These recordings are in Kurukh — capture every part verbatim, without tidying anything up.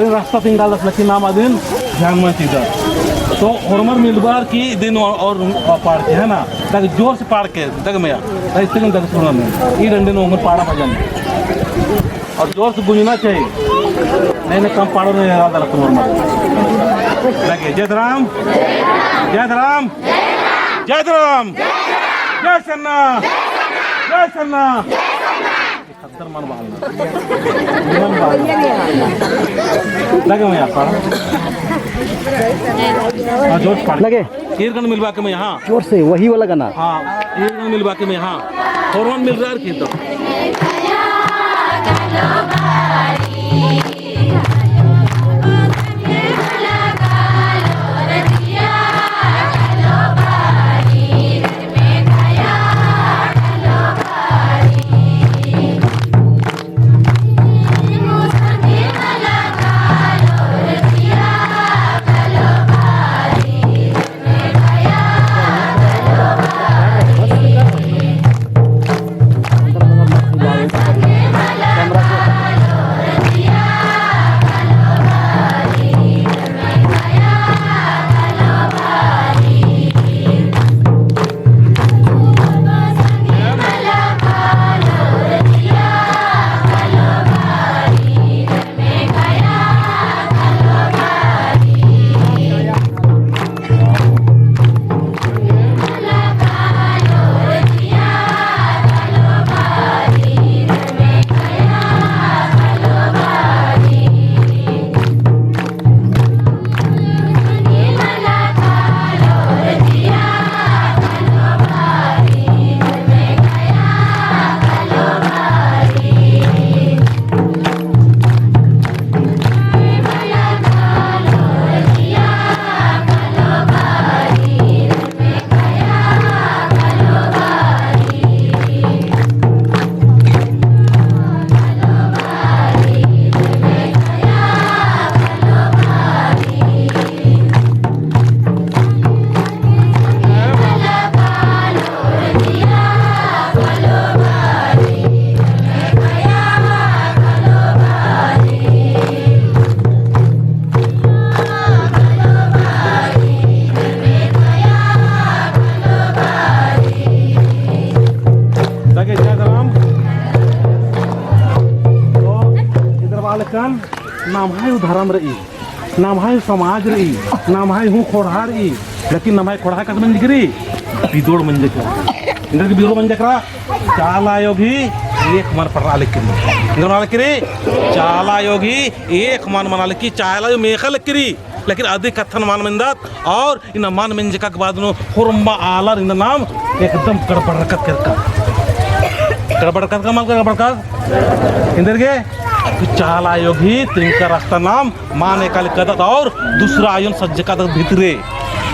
रास्ता तिंगालदस, लेकिन नाम अदिन ध्यान मल चिअदत। तो होरमर मिलबार की दिन और, और पाड़ के, है ना? ताकि जोर से पाड़ के, दग मया। ताकि इस दिन दग सुनना नहीं। ई डंडे नू ओंगन पाड़ा भजन। और जोर से गूंजना चाहिए। नहीं, नहीं, कम पाड़ो नहीं, याद रखो होरमर। लगे, जय धरम। जय धरम। जय धरम। जय सरना। जय सरना। खद्दर मन बहालना। मन बहालना। लगे मया पाड़ा। हाँ, जोर से पाड़। लगे। ईर गन मिलबा के मया, हाँ। जोर से, वही वाला गाना। हाँ, ईर गन मिलबा के मया, हाँ। होरमन मिलरार की तो। ताकि जय धरम। तो इधर वाले कन नम्है हूँ धरम रई, नम्है हूँ समाज रई, नम्है हूँ खोड़हा रई, लेकिन नम्है खोड़हा कस मंजकी रई, बिदोड़ मंजकी रई। इधर की बिदोड़ मंजकी रई, चाला आयो गही एक मन पड़रा लगी रई। इधर वाले की रई, चाला आयो गही एक मन मना लगी, चाला आयो मेख़ा लगी रई। लेकिन अदी कत्थन मल मेंदत और इन्ना मल मेंजका के बाद नू होरमा आलर इन्ना नाम एकदम गड़बड़रकत केरका। गड़बड़रकत का मल गड़बड़रकत? एन्देरगे चाला आयो गही तिंका रास्ता नाम मल एका लक्कदत और दूसरा आयोन सज्जकादत भितरे।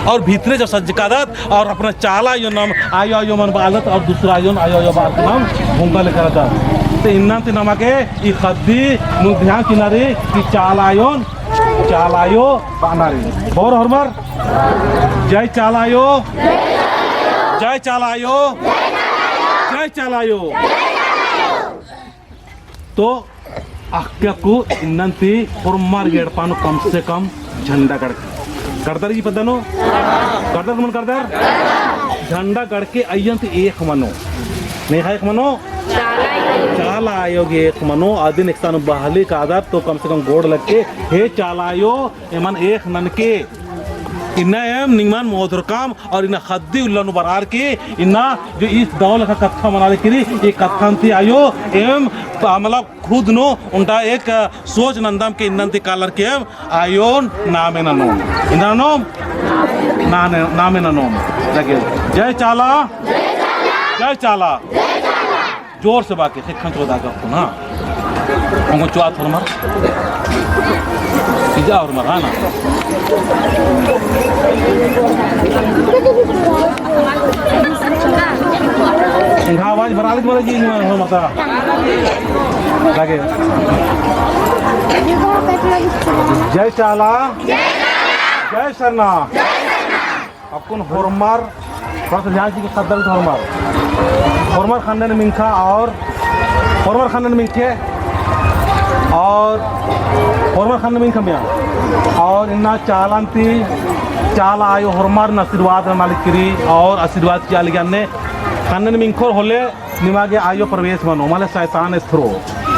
और भितरे जब सज्जकादत और अपना चाला आयोन नाम आयो आयो मल बआलदत और दूसरा आयोन आयो आयो बआलदत नाम भोंगा लक्कदत। तो इन्ना ती नमा गे ई ख़द्दी नू ध्यान चिअना रई कि चाला आयोन चाला आयो बअना रई। होर होरमर जय चाला आयो, जय चाला आयो, जय चाला आयो। तो अक्कु इन्ना ती होरमर एड़पा नू कम से कम झंडा गड़के, गड़दर ई पद्दा नू? गड़दर मन गड़दर? झंडा गड़के अइय्या ती एक मनो। नेहा एक मनो? चाला आयो गे एक मनो, अदिन एकसन बहली कादर तो कम से कम गोड़ लगके, हे चाला आयो, एमन एक ननके। इन्ना एम निमन मोदरकम और इन्ना ख़द्दी उल्ला नू बरअर की, इन्ना जो ई दव लेखा कत्था मना लगी रई, ई कत्थन ती आयो, एम, मतलब, खुद नू ओन्टा एक सोच नन्दम के इन्ना ती कालर के एम आयोन नामे ननोम। इन्ना ननोम? नाने, नामे ननोम। लगे। जय चाला। जय चाला। जोर से बाके, ख़ेक्खन चोदा का पुना। ओंगो चोआ थोर मर। इजा और मर, हाँ ना। एंग्है आवाज बरआ लगी, बरआ लगी, निमन हो मता। लगे। जय चाला। जय सरना। अक्कुन होरमर, थोड़ा सा ध्यान से ख़द्दर होरमर। होरमर ख़न्नन मिंख़ा और होरमर ख़न्नन मिंख़े। और होरमर ख़न्न मिंख़ा मइय्याँ। और इन्ना चालन ती चाला आयो होरमर आशीर्वाद नना लगी रई और आशीर्वाद चिआ लगी अन्ने ख़न्न मिंख़ोर होले निमा गे आयो प्रवेश मनो, महले शैतान एथरो,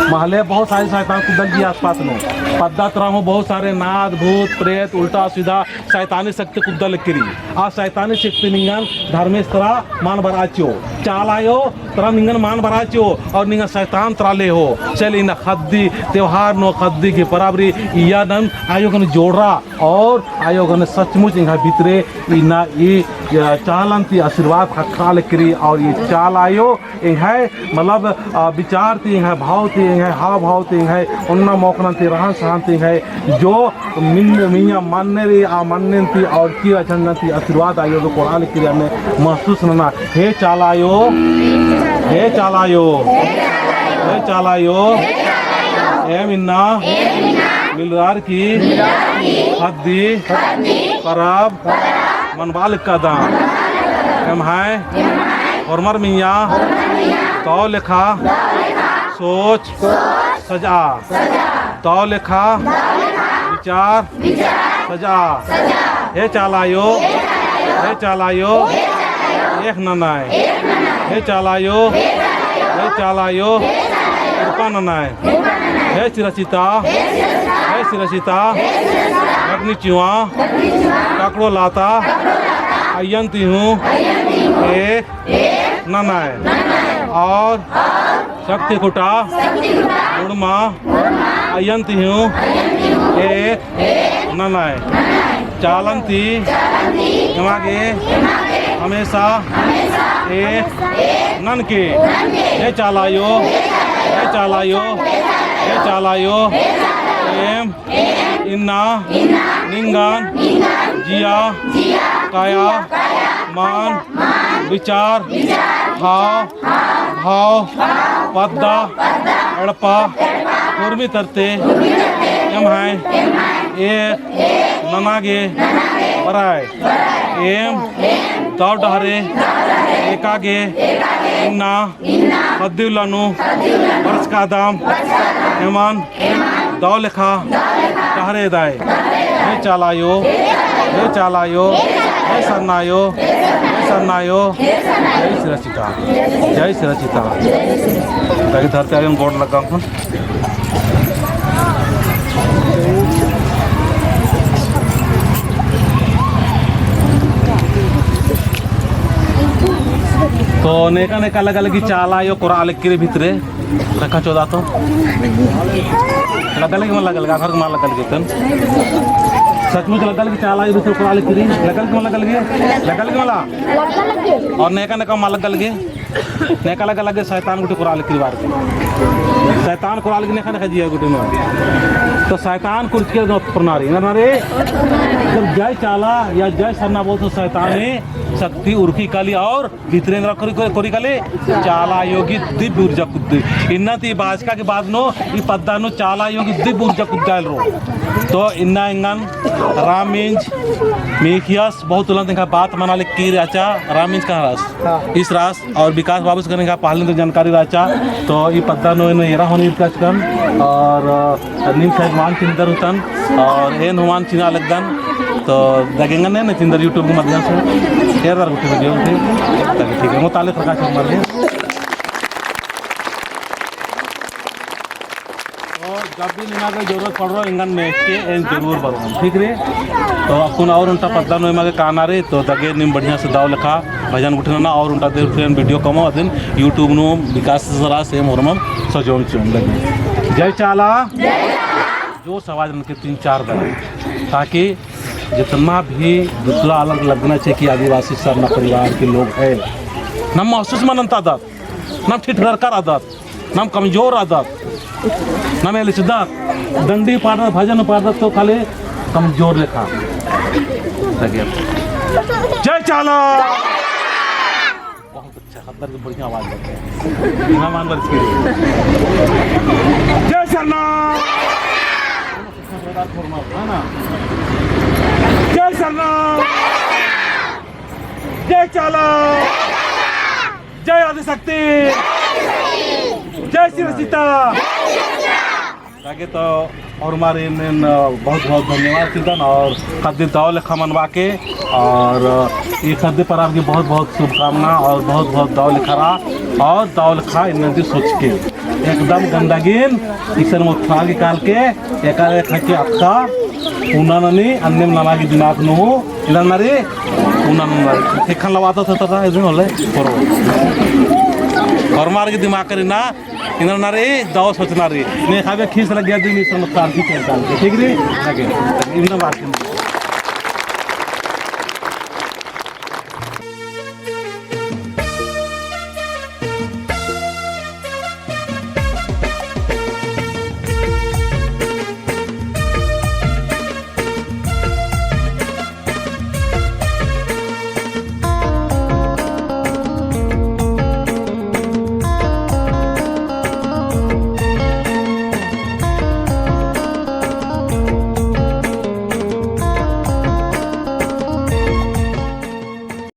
महले बहुत सारे शैतान कुद्दल जिया आसपास नू। पद्दा तरा हूँ बहुत सारे नाद, भूत, प्रेत, उल्टा सीधा शैतानी शक्ति कुद्दल लगी रई। आ शैतानी शक्ति निंगन धर्मेस तरा मल बरआ चिओ। चाला आयो तरा निंगन मल बरआ चिओ और निंगन शैतान तरा लेहो। चल इन्ना ख़द्दी त्योहार नू ख़द्दी की परब रई इय्या नम आयो गने जोड़रा और आयो गने सचमुच एंग्है भितरे इन्ना ई, अ, चालन ती आशीर्वाद ख़क्खरआ लगी रई और ई चाला आयो एंग्है मतलब, अ, विचार ती एंग्है भाव ती एंग्है हाव भाव ती एंग्है ओन्ना मोख़नन ती रहन सहन ती एंग्है जो मिन-, मइय्याँ मन्ने रई आ मन्नेन ती और की अचंदन ती आशीर्वाद आयो गे कोरआ लगी रई अन्ने महसूस नना। हे चाला आयो, हे चाला आयो, हे चाला आयो, एम इन्ना मिलरअर की ख़द्दी परब मनबआ लक्कादम। एम्है होरमर मइय्याँ दव लेखा सोच सजआ, दव लेखा विचार सजआ। हे चाला आयो, हे चाला आयो, एख़ ननय। हे चाला आयो, हे चाला आयो, कृपा ननय। हे सिरसिता, हे सिरसिता, अग्नि चिवा, ककड़ो लाता, अय्यन ती हूँ एख़ ननय। और शक्ति खुटा मुड़मा अय्यन ती हूँ एख़ ननय। चालन ती एमा गे हमेशा एख़ ननके। हे चाला आयो, हे चाला आयो, हे चाला आयो, एम इन्ना निंगन जिया, काया, मन, विचार, हाव, भाव, पद्दा, एड़पा, उर्मी तरते एम्है एख़ नना गे बरअय। एम दव डहरे एका गे इन्ना ख़द्दी उल्ला नू बरचकादम। एमन दव लेखा डहरे एदय। हे चाला आयो, हे चाला आयो, हे सरना आयो, हे सरना आयो, जय सिरसिता, जय सिरसिता। ताकि धरती आयो गोड़ लग्गा हूँ। तो नेका नेका लग्गा लगी चाला आयो कोरआ लगी रई भितरे। रखा चोदा तो। लग्गा लगी मल लग्गा लगी, आखर मल लग्गा लगी तन। सचमुच लग्गा लगी चाला आयो भितरे कोरआ लगी रई। लग्गा लगी मल लग्गा लगी। लग्गा लगी मला। और नेका नेका मल लग्गा लगी। नेका लग्गा लगी शैतान गुट्ठी कोरआ लगी बार। शैतान कोरआ लगी नेका नेका जिया गुट्ठी नू। तो शैतान कुर्चके दो प्रणारी। ना रे। जब जय चाला या जय सरना बोल तो शैतानी शक्ति उरखी काली और भितरे एन्दरा कोरी, कोरी, कोरी काली, चाला आयो गही दिव्य ऊर्जा कुद्दी। इन्ना ती बाचका के बाद नू, ई पद्दा नू चाला आयो गही दिव्य ऊर्जा कुद्दालरो। तो इन्ना एंगन राम इंज, मिखियस, बहुत उल्ला ती एंगा बात मना लगी रई रहचा, राम इंज कहाँ रअस? हाँ। ईस रअस और विकास बाबूस गने एंगा पहले तो जानकारी रहचा। तो ई पद्दा नू एन एरा होनी रहचकन और नीम साहेब मान चिन्हदर हुतन और एन हूँ मान चिन्हा लगदन। तो दगेंगन ने चिन्हदर YouTube के माध्यम से एरदर गुट्ठी video ती। ताकि ठीक है, मोताले प्रकाश कुमार जी। तो जब भी निमा गे जरूरत पड़रो, एंगन मेख़ के एन जरूर बरओन, ठीक रई। तो अक्कुन और ओन्टा पद्दा नू एमा गे काना रई, तो दगे नीम बढ़िया से दव लेखा भजन गुट्ठी नना और ओन्टा देर फिर एन video कमओ, अदिन YouTube नू विकास सरा से मोरमम सजोन चिओन लगी। जय चाला। जोर से आवाज ननके तीन चार बार, ताकि जितना भी दूसरा अलग लगना चाहिए कि आदिवासी सरना परिवार के लोग हैं, नम महसूस मनन्ता रअदत, नम ठिठररका रअदत, नम कमजोर रअदत, नम एलिचदत, डंडी पाड़दत, भजन पाड़दत तो खाली कमजोर लेखा। जय चाला। बहुत अच्छा, खद्दर की बढ़िया आवाज है। मेहमान वर्ष की। जय सरना। है ना? जय सरना। जय चाला। जय आदिशक्ति। जय सिरसिता। आगे तो होरमारिन बहुत बहुत धन्यवाद चिअदन और ख़द्दी दव लेखा मनवा के और ई ख़द्दी परब की बहुत बहुत शुभकामना और बहुत बहुत दव लेखा रआ और दव लेखा इन्ना ती सोचके एकदम गंदगीन इसन मोत्था की काल के एका एका के अक्का उन्ना ननी अन्नेम नमा की दिमाग नू इन्ना नरी उन्ना नरी। एखन लवाता था था इदिन होले करो। होरमार की दिमाग करी ना इन्ना नरी दव सोचना रई। ने खाबे खीस लगिया दिन इसन मोत्था की चलता। ठीक रई? आगे। इन्ना बात